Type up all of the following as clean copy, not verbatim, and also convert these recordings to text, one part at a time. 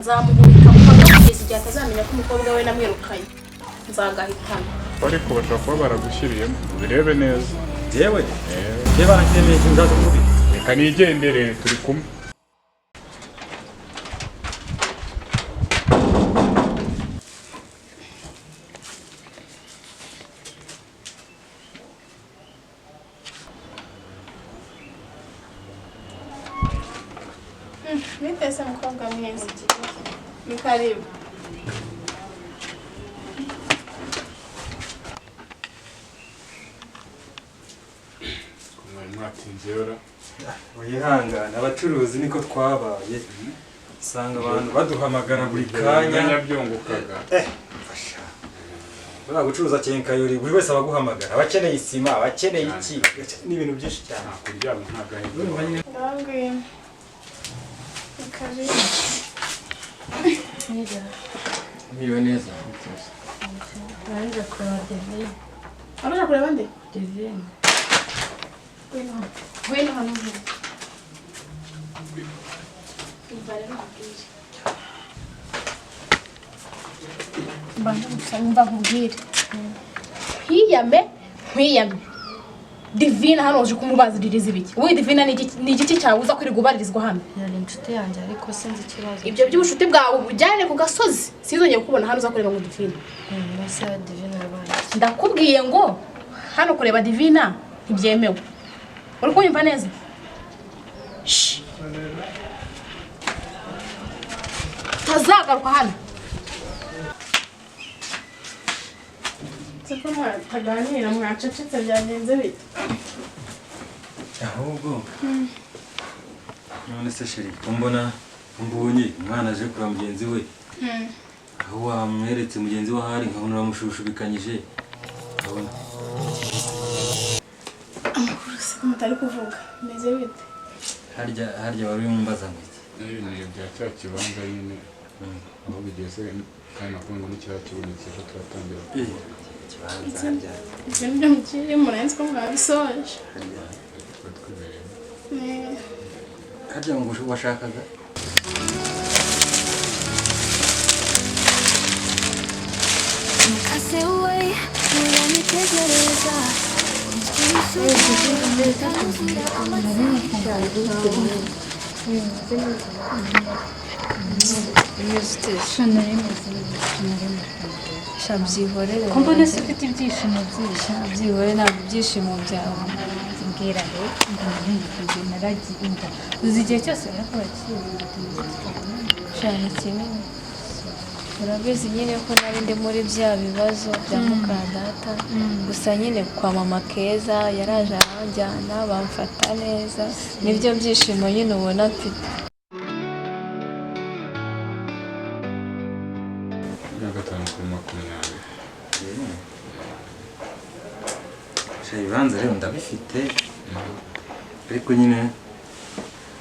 Nzamuhubika mpaka kugeza igihe atazamenya ko umukobwa we namwirukanye. Nzagahitana. Ariko bashobora kuba baragushyiriyemo, ubirebe neza. Yewe, yewe baracyemeye nzaza kubi. Reka nigendere, turi kumwe. Bite se mukobwa mwiza? Ni karibu. Mwari mwatinze yora. Wihangane, abacuruzi niko twabaye. Usanga abantu baduhamagara buri kanya. Nyabyungukaga. Fasha. Buriya gucuruza kenkayori buri wese abaguhamagara, abakeneye isima, abakeneye iki, n'ibintu byinshi cyane. Nta kuryama, nta gahinda. Ndababwira. Ni karibu. Mwiriwe neza. Naje kureba Divine. Arusha kureba nde? Divine. Ngwino hano. Ngwino hano. Umva rero nkubwire. Mbanza gusa umva nkubwire. Nkwiyame, nkwiyame. Divine hano uje kumubaziririza ibiki? Wowe Divine ni igiki cyawe uza kwirirwa ubaririzwa hano? Yari inshuti yanjye ariko sinzi ikibazo. Ibyo by'ubushuti bwawe ubujyane ku gasozi. Sinzongeye kukubona hano uza kureba ngo Divine. Mbese Divine yabaye iki? Ndakubwiye ngo hano kureba Divine ntibyemewe. Uri kunyumva neza? Shh. Tazagaruka hano. Siko mwataganira mwacecetse byagenze bite? Ahubwo none se chérie, ko mbona mbonye umwana aje kureba mugenzi we, aho wamweretse mugenzi we ahari nkabona uramushushubikanyije, nkabona Amakuru se mutari kuvuga meze bite? Harya wari urimo ngo iki? N'ibintu bya cya kibanza nyine aho bigeze, kandi nakumva n'ikirakibonetse ejo turatangira. Ikibanza harya. Ibyo nibyo mukiri murenze ko mwabisoje. Harya ngo washakaga Ko mbona se ufite ibyishimo byinshi? Byihorere, ntabwo ibyishimo byawe. Mbwira rero, naragiye naragiye uzi igihe cyose Cyane kinini. Urabizi nyine ko nari ndi muri bya bibazo bya mukadata. Gusa nyine kwa mama Keza yaraje aranjyana bamfata neza, nibyo byishimo nyine ubona mfite. 5 kuri 20. Ibibanza rero ndabifite, ariko nyine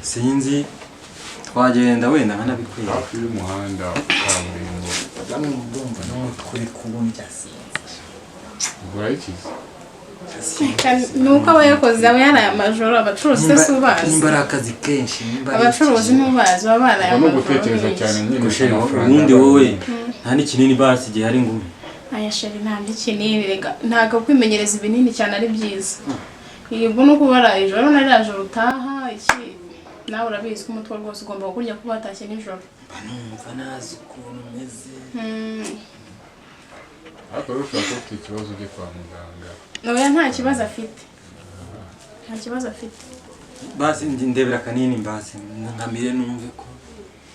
sinzi twagenda wenda nkanabikwereka. Hafi y'umuhanda kaburimbo. Ndumva n'umutwe uri kundya, sinzi. Urayikize? Nuko aba yakoze aba yaraye amajoro, abacuruzi se si ubazi? Nimba ari akazi kenshi, nimba ari Abacuruzi ntubazi baba baraye Ugomba amajoro. gutekereza cyane nyine. Ubundi wowe nta n'ikinini basi igihe ari ngume. Aya chérie, nta n'ikinini rega, ntabwo kwimenyereza ibinini cyane ari byiza. Ubwo ni uko ubaraye ijoro, nariya joro utaha iki, nawe urabizi ko umutwe rwose ugomba kurya kuba watashye nijoro. Mba numva nazi ukuntu umeze. Ariko rero ushobora kuba ufite ikibazo ujye kwa muganga. Oya, nta kibazo afite. Nta kibazo afite. Basi ndebera akanini mbasi nkamire numve ko.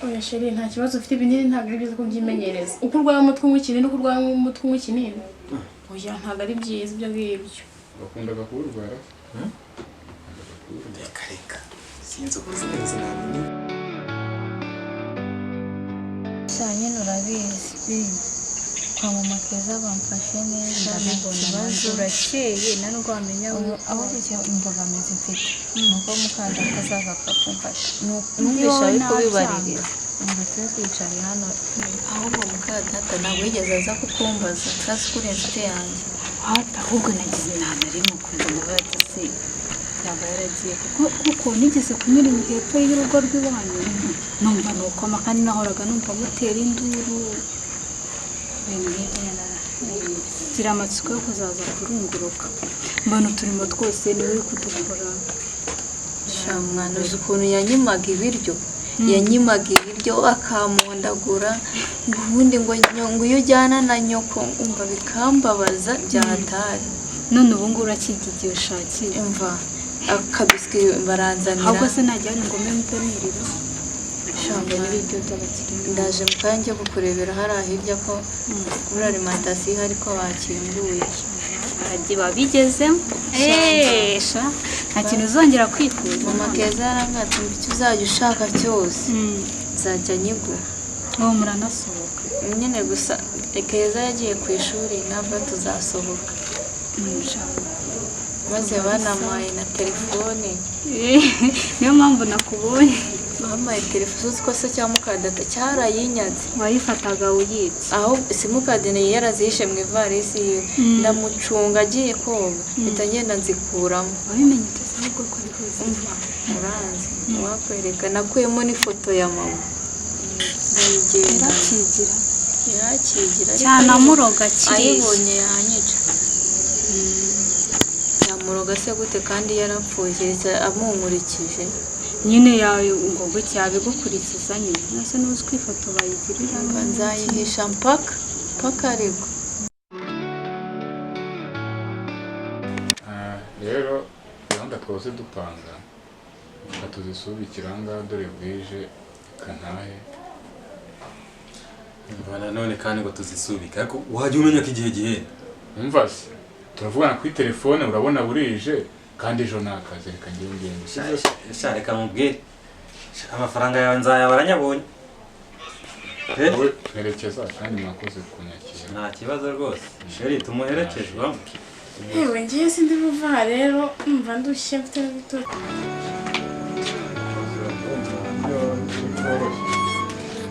Oya chérie, nta kibazo ufite, ibinini ntabwo ari byiza kubyimenyereza. Uko urwaye umutwe unywa ikinini, uko urwaye umutwe unywa ikinini. Oya, ntabwo ari byiza ibyo ngibyo. Wakundaga kuwurwara? Reka reka, sinzi uko sinzi namenye. Nyine urabizi kwa mama Keza bamfashe neza, nta kibazo. Urakeye nta nubwo wamenya. Aho icyo imbogamizi mfite ni uko mukadata azagaruka kumfata. Numvise ari kubibaririza ngo tube twicariye hano, ahubwo mukadata ntabwo yigeze aza kukumbaza, turazi ko uri inshuti yanjye. Ahubwo nagize inama rimwe ukumva ndabaza se Yaba yaragiye kuko nigeze kunyura hepfo y'urugo rw'iwanyu, numva ni ukoma kandi nahoraga numva mutera induru, ibintu nk'ibyo nyine. Ngira amatsiko yo kuzaza kurunguruka, mbona uturimo twose niwe uri kudukora. Sha mwana, uzi ukuntu yanyimaga ibiryo? Yanyimaga ibiryo akampondagura, ngo ubundi ngo iyo ujyana na nyoko, umva bikambabaza byahatari. None ubu ngubu urakiga igihe ushakiye? Umva, akabiswi baranzanira. Ahubwo se najya hano ngo mbe nirira? Sha ngo mwana, n'ibiryo by'abakire. Ndaje mu kanya njye kukurebera hariya hirya ko kuri alimentation ihari, ko bakinguye. Baragiye babigezemo. Eee, sha, nta kintu uzongera kwifuza. Mama Keza yarambwira ati: "Umva, icyo uzajya ushaka cyose nzajya nyiguha." Ubu muranasohoka? Nyine gusa Keza yagiye ku ishuri, ntabwo tuzasohoka. Sha. Maze banampaye na telefone. Niyo mpamvu nakubonye. Bampaye telefone, uzi ko se cya mukadata cyarayinyatse? Wayifataga uyibye? Aho simukadi yari yarazihishe mu ivarisi yiwe, ndamucunga agiye koga, mpita ngenda nzikuramo. Wabimenye ute se ahubwo ko ariho ziri? Uranzi wakwereka, nakuyemo n'ifoto ya mama ndayigenda. Yarakigira. Yarakigira ariko Cyanamuroga kiriya. Ayibonye yanyica. Yamuroga se gute kandi yarapfuye? Keretse amunkurikije. Nyine yawe ngo gutya yabigukurikiza nyine, nase n'uzi ko ifoto bayigirira. Mba nzayihisha mpaka mpaka ariko. Ah, rero gahunda twose dupanga reka tuzisubikire aha ngaha, dore bwije, reka ntahe. Umva nanone kandi ngo tuzisubike, ariko wajya umenya ko igihe gihenda. Umva se, turavugana kuri telefone, urabona burije kandi ejo ni akazi, reka ngende ngende, si byo se? Sha, reka mubwire. Sha, amafaranga yawe nzayabara nyabonye. Eh? Wowe mperekeza, kandi mwakoze kunyakira. Nta kibazo rwose, chérie, tumuherekeje wa. Yewe, ngiye sindi buva aha rero, numva ndushye, mfite n'ibitotsi.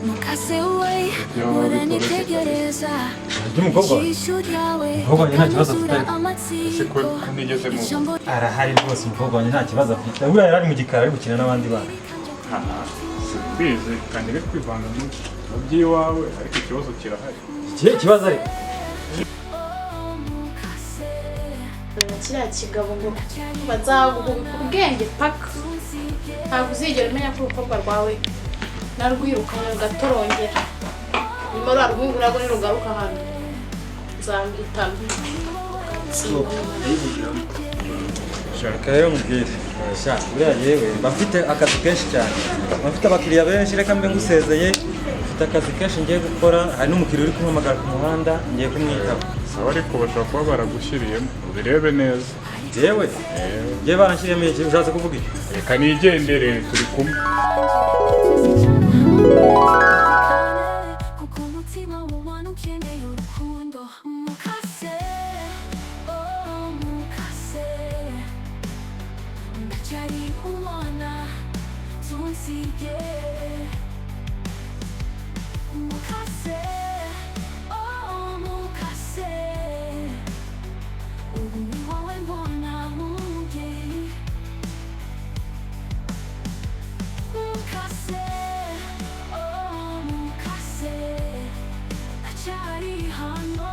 Mukase we, Byo uranitegereza. Umukobwa wawe? Ijisho ryawe Umukobwa wanjye nta kibazo afite ariko. Ese ko ntigeze mu Ijambo Arahari rwose, umukobwa wanjye nta kibazo afite. Buriya yari ari mu gikari ari gukina n'abandi bana. Simbizi kandi reka kwivanga mu by'iwawe, ariko ikibazo kirahari. Ikihe kibazo ariko? mukase Kiriya kigabo ngo bazaguhubika ubwenge paka ntabwo uzigera umenya ko urukobwa rwawe narwirukanye rugatorongera. Nyuma ruriya rwungu narwo nirugaruka hano nzamwitana. Reka rero mubwire. Sha, buriya yewe mba mfite akazi kenshi cyane, mba mfite abakiriya benshi, reka mbe ngusezeye, mfite akazi kenshi ngiye gukora, hari n'umukiriya uri kumpamagara ku muhanda, ngiye kumwitaba. Sawa, ariko bashobora kuba baragushyiriyemo, ubirebe neza. Jewe ngiye baranshyiriyemo iki? Ushatse kuvuga iki? Reka nigendere, turi kumwe. Kuko umutima w'umuntu ukeneye urukundo. Mukase, oh mukase, ndacyari umwana, tunsige. Mukase, oh mukase, ubu ni wowe mbona nk'umubyeyi. Mukase, oh mukase, ndacyari hano,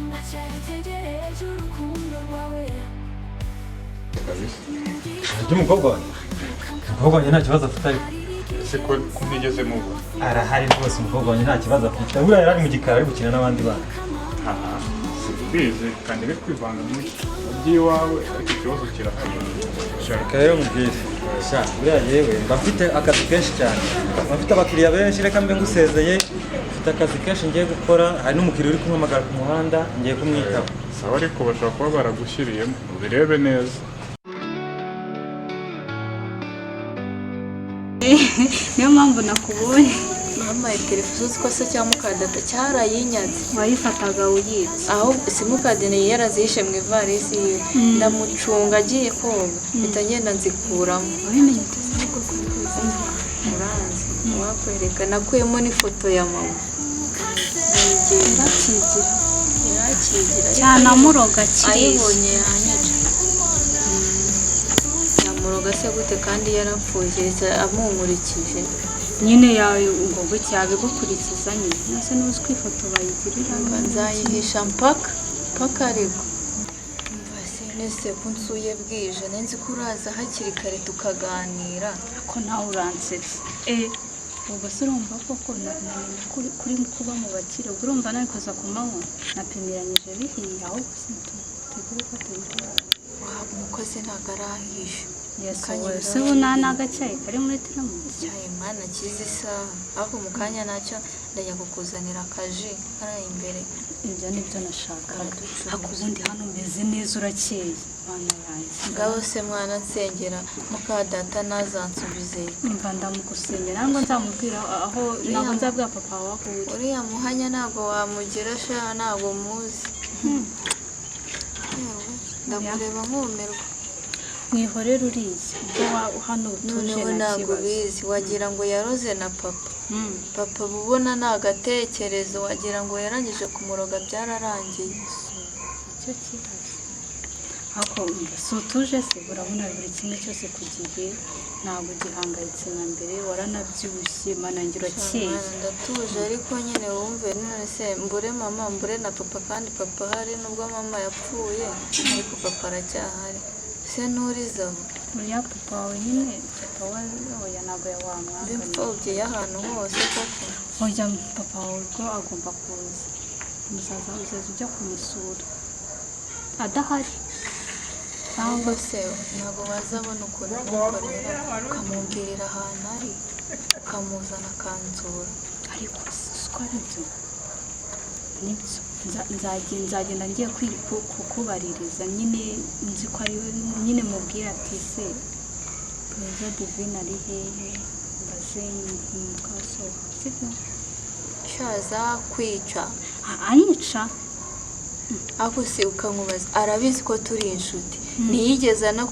ndacyategereje urukundo rwawe. Kabisa. Ry'umukobwa wanjye? Umukobwa wanjye nta kibazo afite ariko. Ese ko ntigeze mubona? Arahari rwose, umukobwa wanjye nta kibazo afite. Buriya yari ari mu gikari ari gukina n'abandi bana. Simbizi kandi reka kwivanga mu by'iwawe, ariko ikibazo kirahari. Reka rero mubwire. Sha, buriya yewe mba mfite akazi kenshi cyane, mba mfite abakiriya benshi, reka mbe ngusezeye, mfite akazi kenshi ngiye gukora, hari n'umukiriya uri kumpamagara ku muhanda, ngiye kumwitaba. Sawa, ariko bashobora kuba baragushyiriyemo, ubirebe neza. Niyo mpamvu nakubonye. Bampaye telefone, uzi ko se cya mukadata cyarayinyatse? Wayifataga uyibye? Aho simukadi yari yarazihishe mu ivarisi yiwe, ndamucunga agiye koga, mpita ngenda nzikuramo. Wabimenye ute se ahubwo ko ariho ziri? Uranzi wakwereka, nakuyemo n'ifoto ya mama ndayigenda. Yarakigira. Yarakigira ariko Cyanamuroga kiriya. ayibonye yanyica. Yamuroga se gute kandi yarapfuye, keretse amunkurikije? Nyine yawe ngo gutya yabigukurikiza nyine, nase n'uzi ko ifoto bayigirira. Mba nzayihisha mpaka mpaka. Ariko mva se, nese ko nsuye bwije, nzi ko uraza hakiri kare tukaganira. Ko nawe uransetsa. Ubwo se urumva koko namenye ko kuri kuba mu bakire? Ubwo urumva nabikoza ku manywa? Napimiranyije bihiye, ahubwo se tugire uko tubigira. Wa umukozi ntabwo arahisha. Yesu! Kanya. We se ubu nta n'agacyayi kari muri teremusi? Icyayi mana kizi isaha, ariko mu kanya nacyo ndajya kukuzanira akaji kariya imbere. Ibyo ni byo nashakaga. Karaducuruza. Ariko ubundi hano umeze neza, urakeye, mana yanjye. Ngaho se mwana, nsengera muka data ntazansubizeyo. Mva, ndamugusengera, ntabwo nzamubwira aho, ntabwo nzabwira papa wawe aho uri. Uriya muhanya ntabwo wamugira sha, ntabwo muzi. Yewe, ndamureba nkumirwa. Mwihorere uriya, ubwo hano utuje. Noneho Nta ntabwo kibazo. ubizi, wagira ngo yaroze na papa. Papa uba ubona ni agatekerezo, wagira ngo yarangije kumuroga byararangiye. Icyo kibazo ariko umva, si utuje se? Urabona buri kimwe cyose ku gihe, ntabwo ugihangayitse nka mbere, waranabyibushye, manangira urakeye. Mwana, ndatuje, ariko nyine wumve, none se mbure mama, mbure na papa, kandi papa ahari? Nubwo mama yapfuye ariko papa aracyahari, se nturiza aho? Uriya papa wawe nyine, papa we oya, ntabwo wamwanga. Imfubyi y'ahantu hose koko. Oya, papa wawe ubwo agomba kuza, muzaza, uzaza ujya kumusura adahari. Cyangwa se ntabwo wazabona ukuntu umukorera, ukamubwirira ahantu ari, ukamuzana akansura? Ariko si ko ari byo, nibyo. Nzagenda ngiye kukubaririza nyine, nzi ko ari we nyine, mubwira ati: "Se Perezida Divine ari hehe?" Mbaze mukaso, sibyo? Shaza kwica. Anyica? Ariko se ukamubaza, arabizi ko turi inshuti, ntiyigeze no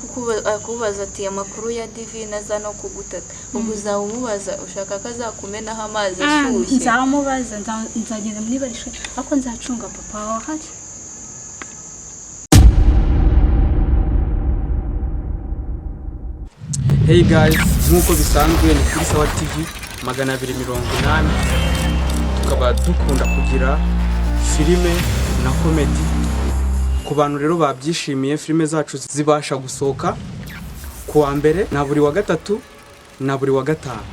akubaza ati amakuru ya Divine, aza no kugutata. Ubwo uzaba umubaza ushaka ko azakumenaho amazi ashyushye. Nzamubaza, nzagenda mwibarishe, ariko nzacunga papa wawe ahari. Hey guys, nk'uko bisanzwe ni kuri Sawa TV 280, tukaba dukunda kugira filime na comedy. Ku bantu rero babyishimiye, filime zacu zibasha gusohoka ku wa mbere na buri wa gatatu na buri wa gatanu.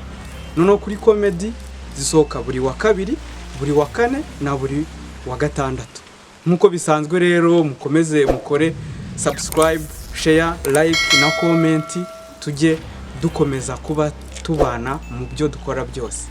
Noneho kuri comedy zisohoka buri wa kabiri, buri wa kane na buri wa gatandatu. Nk'uko bisanzwe rero, mukomeze mukore subscribe, share, like na comment, tujye dukomeza kuba tubana mu byo dukora byose.